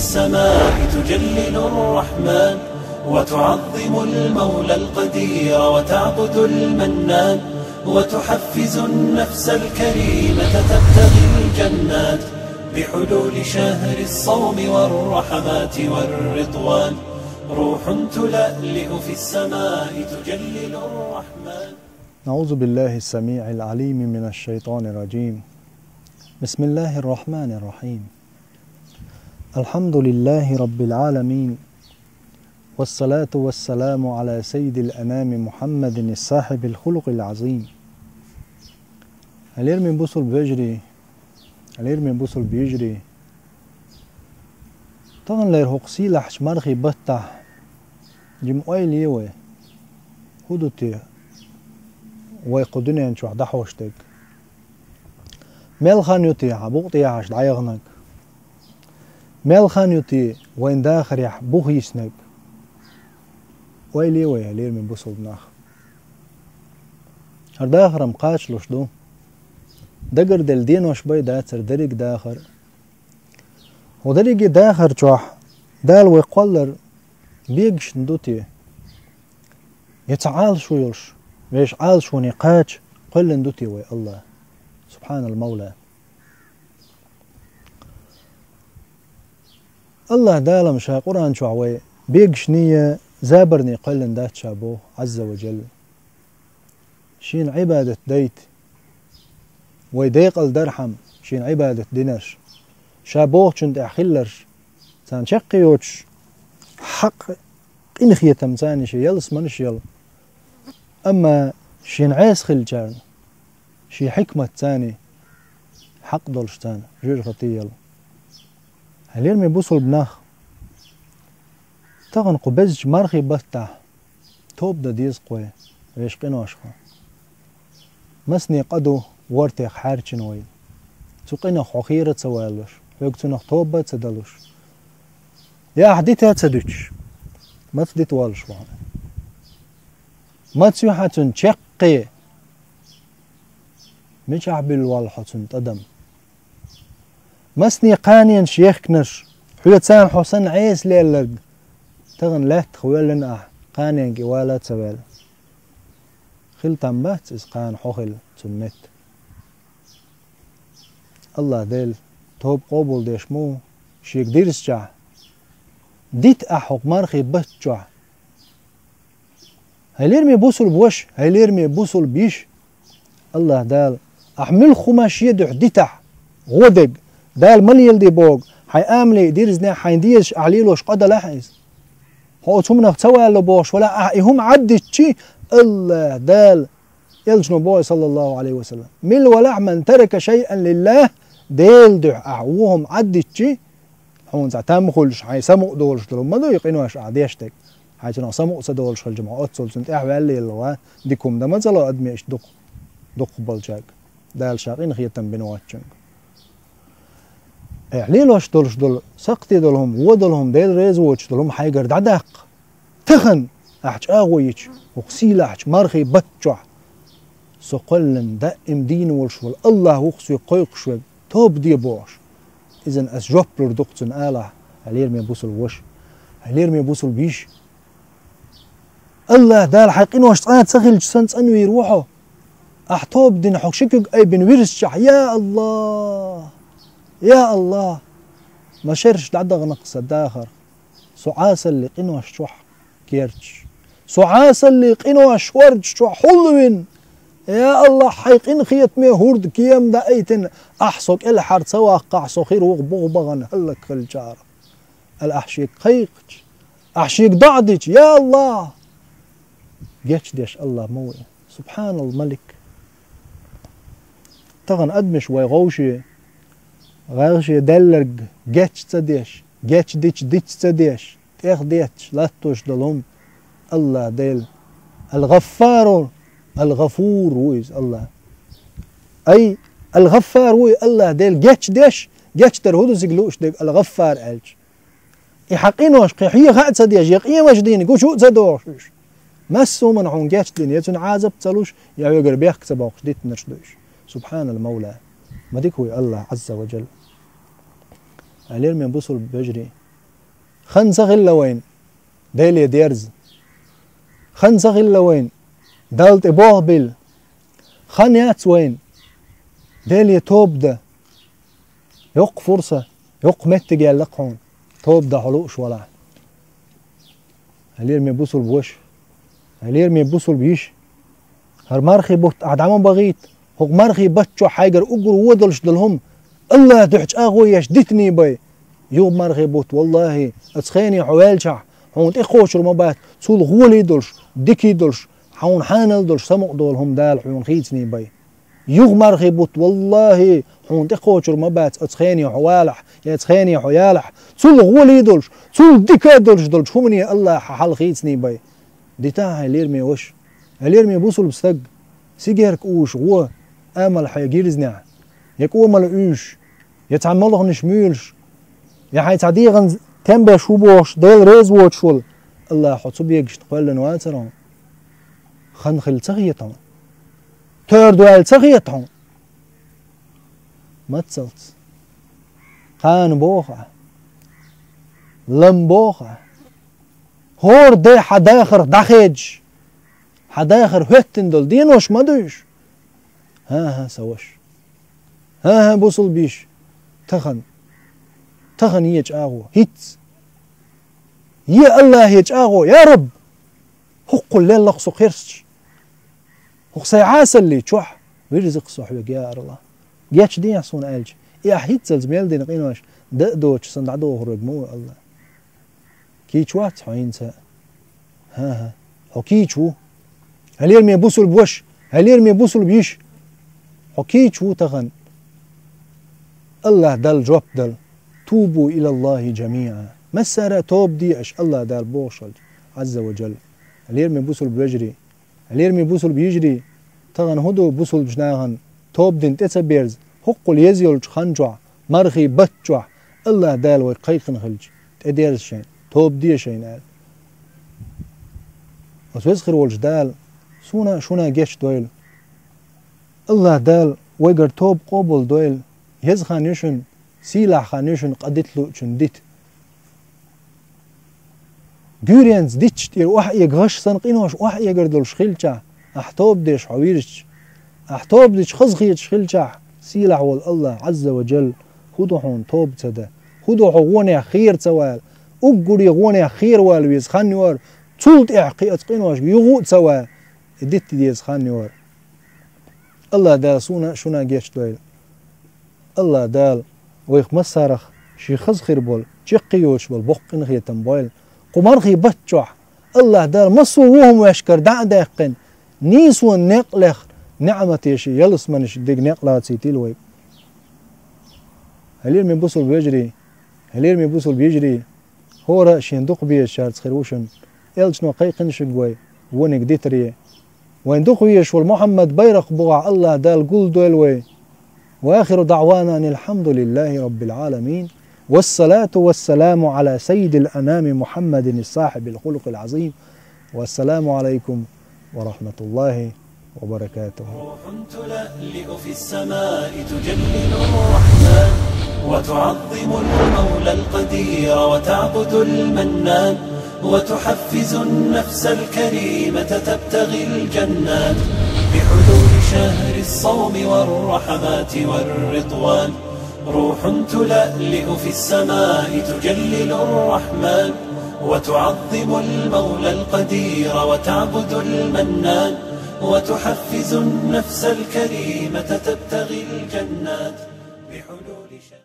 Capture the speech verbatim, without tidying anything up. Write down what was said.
السماء تجلل الرحمن، وتعظم المولى القدير، وتعبد المنان، وتحفز النفس الكريمة تبتغي الجنات، بحلول شهر الصوم والرحمات والرضوان، روح تلألئ في السماء تجلل الرحمن. أعوذ بالله السميع العليم من الشيطان الرجيم. بسم الله الرحمن الرحيم. الحمد لله رب العالمين. والصلاة والسلام على سيد الأنام محمد صاحب الخلق العظيم. Хьалерме бусулба вежарий, хьалерме бусулба йижарий. Таханлера хӀокху сийлахьчу мархий баттахь жима ойла е вай. ХӀун ду те вай кху дуьнен чохь дӀахьош дерг? Мел хан ю те хьан букъ тӀехьаш дӀаяханарг? Мел хан ю те вайн дахарехь бух йиснарг? Ойла е вай, хьалерме бусулба нах. ХӀара дахар-м кхачалуш ду. Дагарделла денош бен дацара дерриг дахар. ХӀокху дерриге дахар чохь Дала вай кхоллар бегашна ду те? Я ца Ӏалашо йолуш, вешан Ӏалашоне кхача кхоьллина ду те вай АллахӀ? Субхьанал Мавла. АллахӀ Дала-м Ша Къуръан чохь вай бегашний, забарний кхоьллина дац Ша боху, Ӏазза ва Джалла. Шена Ӏибадат дайта, вай декъал дархьама Шена Ӏибадат динарш, Ша бохучунна тӀехь хилларш, царна чекх йоцуш, хьакъ къинхетам царна шен ялсаманаш яла. Амма Шена Ӏеса хиллачарна, Шен хьикмат царна хьакъ долуш царна жоьжахати яла. Хьалерме бусулба нах, тахана кху безачу мархий баттахь тоба дан деза кхо вешан къиношха. Масане къа ду вортех хьаьрчина вай. Цу къинах хьо хера а ца валалуш, хьоьга цунах тоба а ца далуш. Я ахь дита а ца дуьтуш, маца дита воллуш ву хьо? Маца ю хьан цунна чеккхе? Мичахь буьллу воллу хьо цунна тӀадам? Масане кханенаш ехкинарш, хьоьца хьо санна Ӏеса лелларг, тахана лаьттах воьллина ахь, кханенга и вала а ца ваьлла. Хила там бац иза кхана хьо хила цунна метта. АллахӀ Дела тоба къобалдеш ма ву Шега дирзичахь, дита ахь хӀокху мархий батта чохь. Хьалерме бусулба ваша, хьалерме бусулба йиша. АллахӀ Дала, ахь муьлхха хӀума Шен дуьхьа дитахь, гӀо дерг, Дала ма леладе боху, хьайн амале а дирзинехь хьайн дезаш ахь лелош къа далахь иза. Хьо оцу хӀуманах ца валло бохуш валахь, ахь и хӀума Ӏаддитчи, АллахӀ Дала, элчано боху, саллаллаху Ӏалайхи ва саллам, мила валахь, ман тарака шайъан лиллахӀ, Делан дуьхьа ахь вон хӀума Ӏаддитчи, хьуна цхьа там хуьлуш, хьайн самукъа долуш долу ма ду и къинош ахь деш дерг. Хьайн цунах самукъа ца долуш хилча, хьо оццул цунна тӀаьхьаваьлла елла ван, дика хӀума дан ма ца ло адамашна дукха, дукхахболчаьрга, Дала Ша къинхетам бина воцчуьнга. Ахь лелош долуш долу, сакхте долу хӀума, вон долу хӀума, Дела реза воцуш долу хӀума хьайгара дӀадаккха. Тахана ахь чӀагӀо йича, хӀокху сийлахьчу мархий батта чохь со кхоьллина даим дийна волуш волу АллахӀ ву-кх соьга кхойкхуш верг, тоба де бохуш. Иза ас жоп лур ду-кх цунна алахь, хьалерме бусулба ваша, хьалерме бусулба йиша. АллахӀ Дала хьайн къинош цкъа а ца хилча санна цӀанвийр ву хьо. Ахь тоба дина хьо ши куьг айбина вирзичахь, я АллахӀ! Я АллахӀ! Ма шераш дӀадахана-кх сан дахарх. Со Ӏасалле къинош чохь керчаш. Со Ӏасалле къинош хӀордаш чохь хьулвина. Я АллахӀ, хьайн къинхетаме хӀурда кема даийтина, ахь со кӀелхьара ца ваккхахь, со хир ву-кх буха бахана хӀаллакьхилчарах. Ала ахь шега кхайкхича, ахь шега доӀа дича, я АллахӀ! Гечдеш АллахӀ ма ву и. Субхьанал Малик. Тахана адамаш вай гӀовше, гӀайгӀаше даьлларг геч ца деш, гечдича диц ца деш, тӀехдетташ латтош долу хӀума АллахӀ Дела. Ал-ГӀаффару, Ал-ГӀафур ву иза АллахӀ. Ай, Ал-ГӀаффар ву и АллахӀ Дела гечдеш, гечдар хӀун ду цига лууш дерг Ал-ГӀаффар аьлча? И хьан къинош кхин хьеха а ца деш, я къемаш дийна гучу а ца дохуш уьш. Массо а хӀуманна хьуна гечдина, я цуьнан Ӏазап ца луш, я хьоьгара бехк ца боккхуш диттинарш ду уьш. Субхьанал Мавла. Ма дика ву и АллахӀ Ӏазза ва Джалла. Хьалерме бусулба вежарий, Хан ца хилла вайн Деле дерза. Хан ца хилла вайн Далла тӀе болх билла. Хан яц вайн Деле тоба дан. Йоккха фурса, йоккха меттиг яьлла-кх хьуна, тоба дан хьо лууш валахь. Хьай лераме бусулба ваша, хьай лераме бусулба йиша. ХӀара мархий бутт ахь дӀа ма бахийта, хӀокху мархий бутт чохь хьайгара уггар вон долуш долу хӀума АллахӀан дуьхьа чӀагӀо еш дитиний бай. Юха мархий бутт, валлахӀи, оцу хене хьо ваьлчахь, хьуна тӀекхочур ма бац, цул гӀоле долуш, дика долуш, хьуна хьанал долуш самукъа долу хӀума Дала хьуна хийциний бай. Юха мархий бутт, валлахӀи, хьуна тӀекхочур ма бац, оцу хене хьо валахь, я оцу хене хьо ялахь, цул гӀоле долуш, цул дика долуш долчу хӀумане АллахӀа хьан хьал хийциний бай. Дитахь, хьай лераме ваша, хьай лераме бусулба стаг, сигарка уьйш гӀо, амал хьайн гирзнехь, я кӀомал уьйш, я цхьа молханаш муьйлуш, я хьайн цхьа дегӀан тем беш ву бохуш, Дела реза воцуш волу, АллахӀа хьо цу бегашна кхоьллина вацара хьуна. Хан хила ца хета хьуна? Тера дойла ца хета хьуна? Мацалц. Кхана боху ахь. Лам боху ахь. ХӀора де хьан дахарх дӀахедаш, хьан дахар хӀоьттина долу денош ма дуй уьш? ХӀан-хӀа, сан ваша. ХӀан-хӀа, бусулба йиша. Тахана. Тахана е чӀагӀо. ХӀинцца. Е АллахӀе чӀагӀо, я Рабби! ХӀоккхул лелла-кх со кхерсташ. ХӀокху сайн Ӏасаллин чохь вирзи-кх со хьоьга, я АллахӀ. Гечдехьа суна аьлча, и ахь хӀинццалц мел дина къинош дан а доцуш, сан дӀадохур верг ма ву АллахӀ. Кийча вац хьо хӀинца а? ХӀан-хӀа, хьо кийча ву. Хьай лераме бусулба ваша, хьай лераме бусулба йиша. Хьо кийча ву тахана. АллахӀ Далла жоп дала. Тубу илаллахӀи жамиӀа. Массара а тоба де аша, АллахӀ Дала бохуш хилча, Ӏазза ва Жалла. Хьай лераме бусулба вежарий, хьай лераме бусулба йижарий, тахана хӀун ду бусулбачу нахана тоба дина тӀе ца берза, хӀоккхул еза йолчу хан чохь, мархий батта чохь, АллахӀ Дала вай кхайкхина хилча, тӀедерза шайна, тоба де шайна аьлла. Оцу веза хир волчу Дала суна а, шуна а гечдойла. АллахӀ Дала вайгара тоба къобалдойла. Еза хан ю шуна, сийлахь хан ю шуна къа дита луучун дита. Гуьйренца дитташ тӀера охьаэга гӀаш санна къинош охьаэгар долуш хилчахь, ахь тоба деш хьо вирзича, ахь тоба дича хазахеташ хилчахь, сийлахь волу АллахӀ Ӏазза ва Жалла, хӀун ду хьуна тоба ца дан? ХӀун ду хьо гӀонех хера ца вала? Уггаре гӀонех хера вала веза хан ю хӀара, цул тӀаьхьа кхин оцу къиношка юха а ца ван, и дитта деза хан ю хӀара. АллахӀ Дала суна а, шуна а гечдойла. АллахӀ Дала вайх массарах шен хаза хир болу, чаккхе йоцуш болу боккха къинхетам бойла. Кху мархий батта чохь АллахӀ Дала массо а вон хӀума ваьшкара дӀа а даьккхина, нийсонан некъ лехна, неӀматех, ялсаманех дерг некъ лацийтийла вайга. Хьай лераме бусулба вежарий, хьай лераме бусулба йижарий, хӀора а шен дукха безачаьрца хир ву шуна. Элчано кхайкхина шуьга вай, вониг дитаре. Вайн дукха везаш волу Мухьаммад байракх бухахь АллахӀ Дала гулдойла вай. وآخر دعوانا أن الحمد لله رب العالمين. والصلاة والسلام على سيد الأنام محمد صاحب الخلق العظيم. والسلام عليكم ورحمة الله وبركاته. روح تلألئ في السماء تجلل الرحمن، وتعظم المولى القدير وتعبد المنان، وتحفز النفس الكريمة تبتغي الجنات، بحلول شهر الصوم والرحمات والرضوان. روح تلألئ في السماء تجلل الرحمن، وتعظم المولى القدير وتعبد المنان، وتحفز النفس الكريمة تبتغي الجنات بحلول شهر